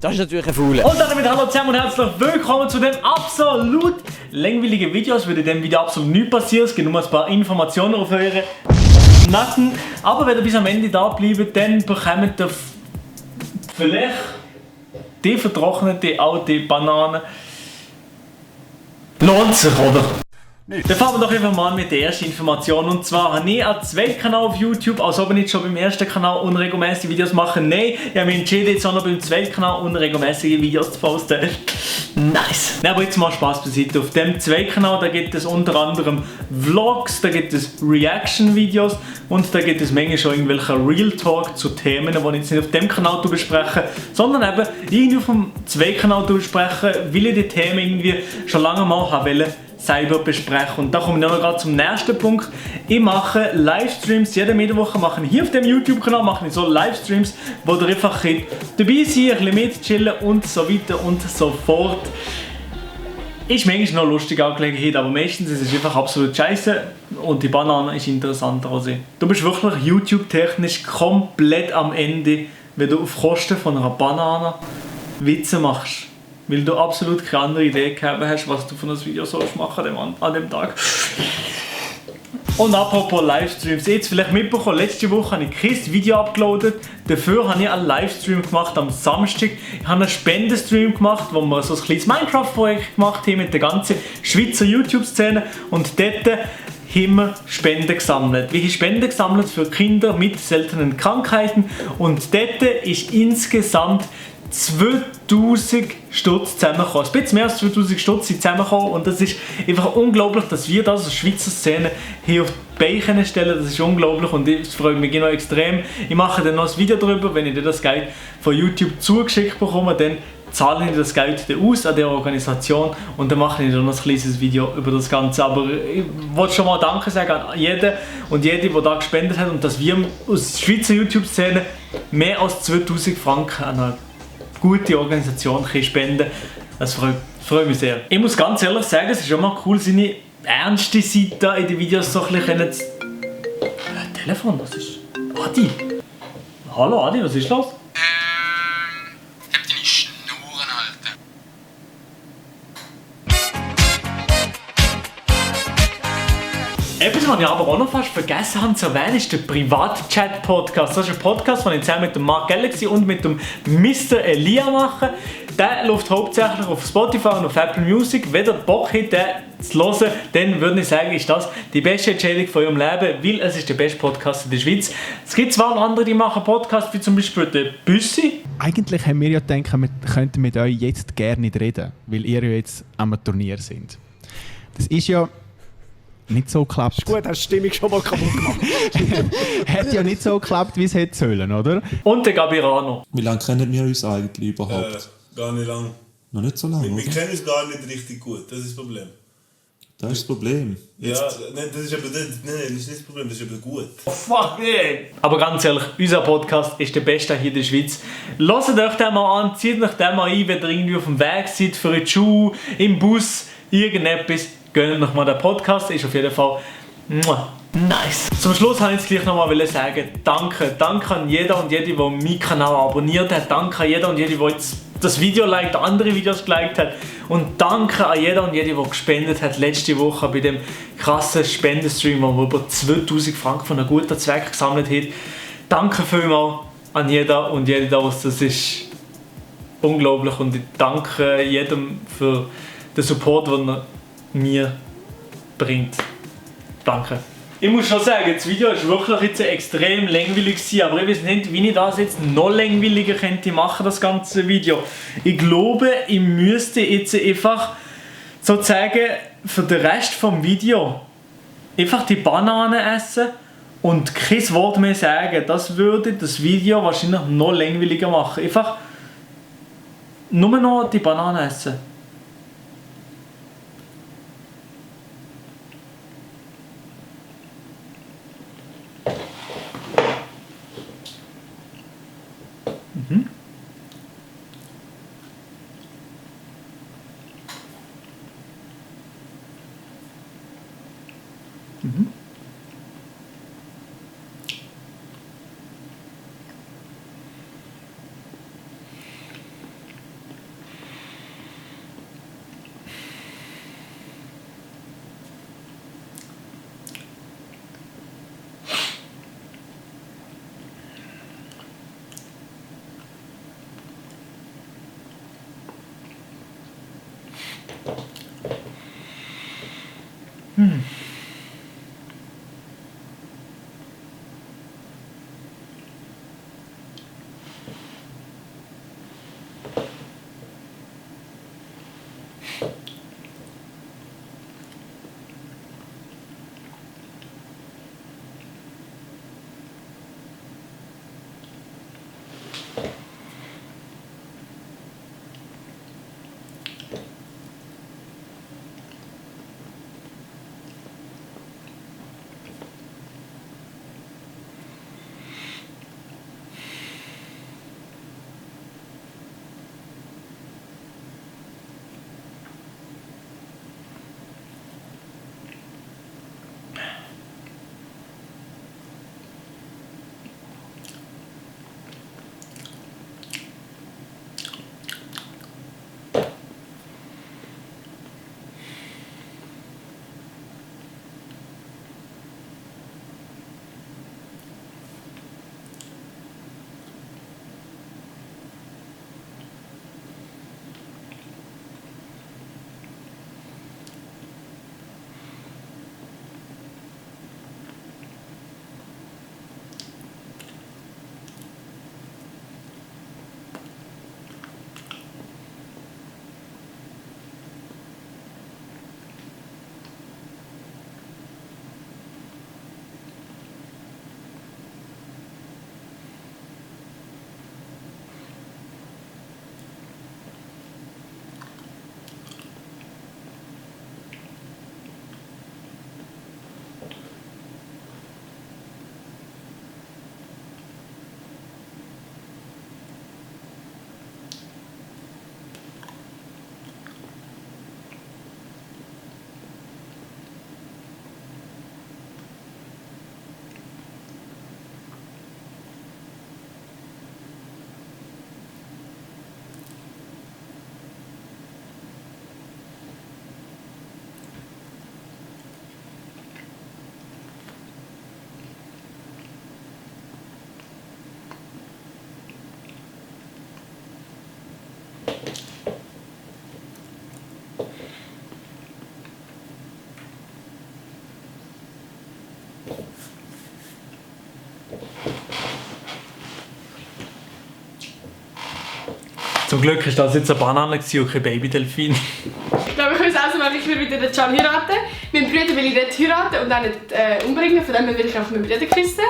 Das ist natürlich ein Fauler. Und damit hallo zusammen und herzlich willkommen zu dem absolut langweiligen Video. Es wird in diesem Video absolut nichts passieren. Es gibt nur ein paar Informationen auf eure Nacken. Aber wenn ihr bis am Ende da bleibt, dann bekommt ihr vielleicht die vertrocknete alte Banane. Lohnt sich, oder? Dann fangen wir doch einfach mal an mit der ersten Information. Und zwar habe ich einen zweiten Kanal auf YouTube, als ob ich nicht schon beim ersten Kanal unregelmäßige Videos mache. Nein, ich habe mich entschieden, jetzt auch noch beim zweiten Kanal unregelmäßige Videos zu posten. Nice! Aber jetzt mal Spaß beiseite. Auf dem zweiten Kanal da gibt es unter anderem Vlogs, da gibt es Reaction-Videos und da gibt es manchmal schon irgendwelche Real Talk zu Themen, die ich jetzt nicht auf dem Kanal bespreche, sondern eben irgendwie auf dem zweiten Kanal besprechen, weil ich die Themen irgendwie schon lange mal wollte selber besprechen. Und da komme ich noch gerade zum nächsten Punkt. Ich mache Livestreams, jede Mittwoch mache ich hier auf dem YouTube-Kanal mache ich so Livestreams, wo ihr einfach dabei seid, ein bisschen mitchillen und so weiter und so fort. Ist manchmal noch lustig Angelegenheit, aber meistens ist es einfach absolut scheiße und die Banane ist interessanter als ich. Du bist wirklich YouTube-technisch komplett am Ende, wenn du auf Kosten von einer Banane Witze machst. Weil du absolut keine andere Idee gehabt hast, was du von das Video sollst machen an dem Tag. Und apropos Livestreams, jetzt vielleicht mitbekommen, letzte Woche habe ich kein Video abgeladen, dafür habe ich einen Livestream gemacht am Samstag. Ich habe einen Spendenstream gemacht, wo wir so ein kleines Minecraft-Projekt gemacht haben mit der ganzen Schweizer YouTube-Szene und dort haben wir Spenden gesammelt. Wir haben Spenden gesammelt für Kinder mit seltenen Krankheiten und dort ist insgesamt 2000 Stutz zusammengekommen. Ein bisschen mehr als 2000 Stutz sind zusammengekommen und das ist einfach unglaublich, dass wir das als Schweizer Szene hier auf die Beine stellen. Das ist unglaublich und das freut mich genau extrem. Ich mache dann noch ein Video darüber, wenn ich dir das Geld von YouTube zugeschickt bekomme, dann zahle ich das Geld aus an der Organisation und dann mache ich dann noch ein kleines Video über das Ganze. Aber ich wollte schon mal Danke sagen an jeden und jede, die da gespendet hat und dass wir aus der Schweizer YouTube-Szene mehr als 2000 Franken an eine gute Organisation spenden. Das freut mich sehr. Ich muss ganz ehrlich sagen, es ist auch mal cool, seine ernste Seite in den Videos so ein bisschen zu... Telefon, was ist... Adi? Hallo Adi, was ist los? Hab deine Schnurren halten. Etwas, was ich aber auch noch fast vergessen habe zu erwähnen, ist der Privatchat-Podcast. Das ist ein Podcast, den ich zusammen mit dem Mark Galaxy und mit dem Mr. Elia mache. Der läuft hauptsächlich auf Spotify und auf Apple Music. Wenn ihr Bock habt, den zu hören, dann würde ich sagen, ist das die beste Entscheidung von eurem Leben, weil es ist der beste Podcast in der Schweiz. Es gibt zwar noch andere, die machen Podcasts, wie zum Beispiel der Büssi. Eigentlich haben wir ja gedacht, wir könnten mit euch jetzt gerne nicht reden, weil ihr ja jetzt am Turnier sind. Das ist ja nicht so geklappt. Ist gut, hast die Stimmung schon mal kaputt gemacht. Hat ja nicht so geklappt, wie es hätte sollen, oder? Und der Gabirano. Wie lange kennen wir uns eigentlich überhaupt? Gar nicht lang. Noch nicht so lange, Wir oder? kennen uns gar nicht richtig gut, das ist das Problem. Das ist das Problem. Ja, nein, das ist aber das ist nicht das Problem, das ist aber gut. Fuck yeah. Aber ganz ehrlich, unser Podcast ist der beste hier in der Schweiz. Hört euch den mal an, zieht euch den mal ein, wenn ihr irgendwie auf dem Weg seid, für eine Schule, im Bus, irgendetwas. Gönnt noch mal den Podcast, ist auf jeden Fall nice. Zum Schluss wollte ich jetzt gleich noch mal sagen, danke an jeder und jede, der meinen Kanal abonniert hat. Danke an jeder und jede, der jetzt das Video liked, andere Videos geliked hat. Und danke an jeder und jede, die gespendet hat letzte Woche bei dem krassen Spendenstream, wo wir über 2000 Franken von einem guten Zweck gesammelt haben. Danke vielmals an jeder und jede, das ist unglaublich und ich danke jedem für den Support, den er mir bringt. Danke. Ich muss schon sagen, das Video ist wirklich jetzt extrem langweilig gewesen, aber ich weiß nicht, wie ich das jetzt noch langweiliger könnte machen, das ganze Video. Ich glaube, ich müsste jetzt einfach sozusagen für den Rest vom Video einfach die Banane essen und kein Wort mehr sagen. Das würde das Video wahrscheinlich noch langweiliger machen. Einfach nur noch die Banane essen. Zum Glück ist das jetzt eine Banane und kein Babydelfin. Ich glaube, ich kann es ausmachen, ich würde wieder den Can heiraten. Mein Bruder will ich nicht heiraten und auch nicht umbringen, von dem will ich einfach meinen Bruder küssen.